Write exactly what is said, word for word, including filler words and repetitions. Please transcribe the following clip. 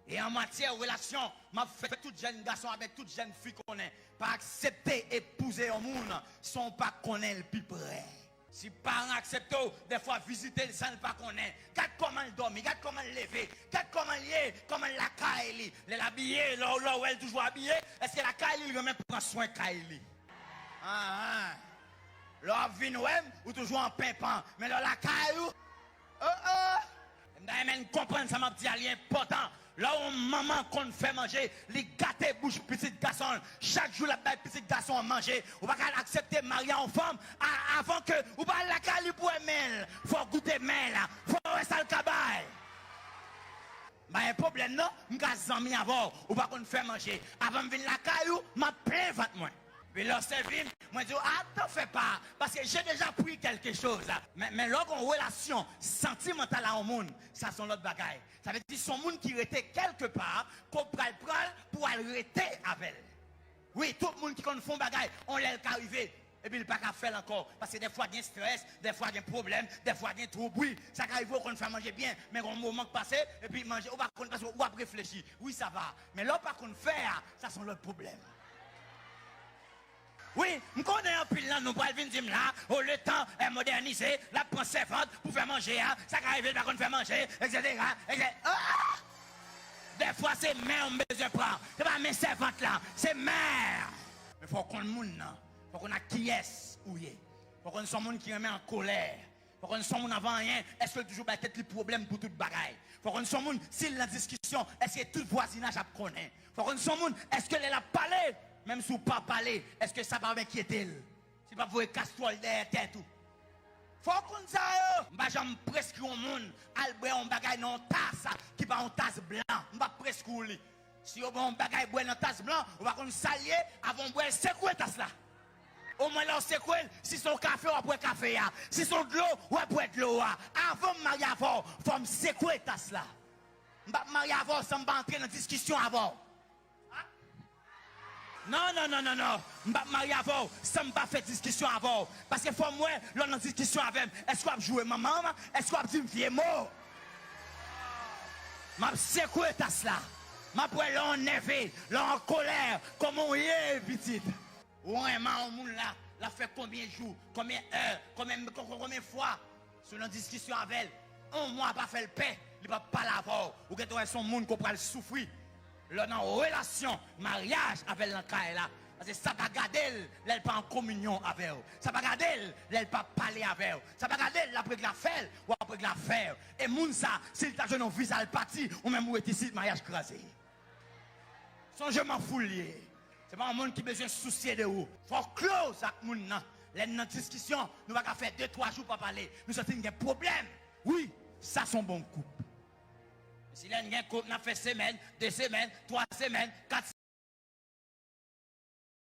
E an matyè relasyon, m ap fè tout jèn gason avèk tout jèn fi konnen, pa aksepte epouze yon moun san w pa konnen l pi pre. Si paran aksepte w, dèfwa vizite l san l pa konnen. Gad kòman l dòmi, gad kòman l leve, gad kòman l ye, kòman l lakay li. Lè l abiye, lè w, lè w wè l toujou abiye, èske lakay li, l renmen pran swen kay li? Anhan. Lè w ap vin wè m, ou toujou an penpan. Men lè w lakay ou, oh, oh. M ta renmen n konprann sa m ap di a, li enpòtan. Lè yon manman konn fè manje, li gate bouch pitit gason l. Chak jou l ap bay pitit gason an manje. Ou pa ka aksepte marye a yon fanm a- avan ke ou pa al lakay li pou wè men l. Fò w goute men l. Fò w wè sa l ka bay. M pa gen pwoblèm non, m ka zanmi avè w. Ou pa konn fè manje. Avan m vin lakay ou, m ap plen vant mwen. Epi lè w sèvi m, mwen di w, ah, t'en fais pas, parce que j'ai déjà pris quelque chose. Men, men lè w gen yon relasyon santimantal a yon moun, sa se yon lòt bagay. Sa vle di se yon moun ki rete kèlkepa, ke w pral pran l pou w al rete avè l. Wi, tout moun ki konn fè yon bagay, yon lè l ka rive, epi l pa ka fè l ankò. Paske dèfwa gen estrès, dèfwa gen pwoblèm, dèfwa gen twoub. Wi, sa ka rive w konn fè manje byen, men gen yon moman k pase, epi manje, ou pa konn paske w ap reflechi. Wi, sa va. Men lè w pa konn fè a, sa se yon lòt pwoblèm. Wi, m konnen anpil nan nou pral vin di m la, o letan, eh, modènize, l ap pran sèvant pou fè manje a, sa ka rive l pa konn fè manje, etsetera, etsetera. Ah! Dèfwa se mè w m bezwen pran. Se pa men sèvant la, se mè. Men fò w konn moun nan. Fò w konn ak kiyès ou ye. Fò w konn se yon moun ki renmen an kolè. Fò w konn se yon moun avan anyen, èske l toujou bay tèt li pwoblèm pou tout bagay? Fò w konn se yon moun, si l nan diskisyon, èske tout vwazinaj ap konnen? Fò w konn se yon moun, èske lè l ap pale, menm si w pa pale, èske sa p ap enkyete l? Si l p ap voye kastwòl dèyè tèt ou? Fò w konn sa yo! M pa janm preskri yon moun al bwè yon bagay nan yon tas ki pa yon tas blan. M p ap preskri w li. Si yo ba w yon bagay bwè nan tas blan, ou pa konn sa l ye, avan w bwè l, sekwe tas la. Omwen lè w sekwe l, si se yon kafe, w ap wè kafe a. Si se yon dlo, w ap wè dlo a. Avan m marye avè w, fò m sekwe tas la. M p ap marye avè w san m pa antre nan diskisyon avè w. Non, non, non, non, non. M p ap marye avè w san m pa fè diskisyon avè w. Paske fò m wè, lè w nan diskisyon avè m, èske w ap joure manman m? Èske w ap di m vye mo? M ap sekwe tas la. M ap wè lè w nève, lè w an kolè, kòman w ye, pitit. Ou renmen yon moun la, l ap fè konbyen jou, konbyen è, konbyen, kon- kon- konbyen fwa? Si w nan diskisyon avè l, yon mwa pa fè l pè, li p ap pale avè w. Ou gentan wè se yon moun ke w pral soufri. Lè w nan relasyon, maryaj avè l nan kay la. Paske sa pa gade l lè l pa an kominyon avè w. Sa pa gade l lè l pa pale avè w. Sa pa gade l, l ap regle afè l, w ap regle afè w. E moun sa, si l ta jwenn yon viza l pati, ou menm ou ret isit, maryaj kraze. Sonje m an foul ye. Se pa yon moun ki bezwen sousye de ou. Fò w close ak moun nan. Lè n nan diskisyon, nou pa ka fè de, twa jou pa pale. Nou santi n gen pwoblèm. Wi, sa se yon bon koup. Si lè n gen koup, n ap fè semèn, de semèn, twa semèn, kat